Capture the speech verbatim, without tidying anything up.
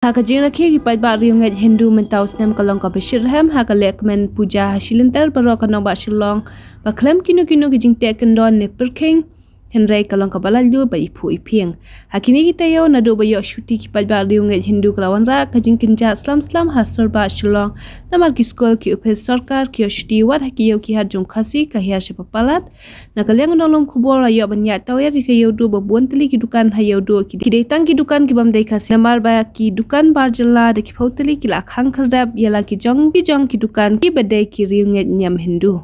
Ha ka jingrakhe ki paidbah riewngeit Hindu mynta u snem ka long kaba shitrhem ha ka lehkmen puja ha shilynter baroh ka nongbah Shillong, ba khlem kino kino ki jingteh kyndon ne pyrkhing, hynrei ka long kaba laitluid bad iphuh iphieng. Ha kine ki taïew naduh ba ïoh shuti ki paidbah riewngeit Hindu ka la wanrah ka jingkynjat slem slem ha sorbah Shillong, namar ki skul, ki ophis sorkar ki ïoh shuti, wat ha ki ïew ki hat jong Khasi ka hiar sha palat. Na ka liang u nonglum khubor la ïoh ban ïaid tawiar ïa ka ïewduh ba bun tylli ki dukan ha ïewduh ki dei tang ki dukan ki bym dei Khasi, namar ba ki dukan bar jylla da ki phew tylli ki la khang khyrdep ïa la ki jong ki jong ki dukan kiba dei ki riewngeit niam Hindu.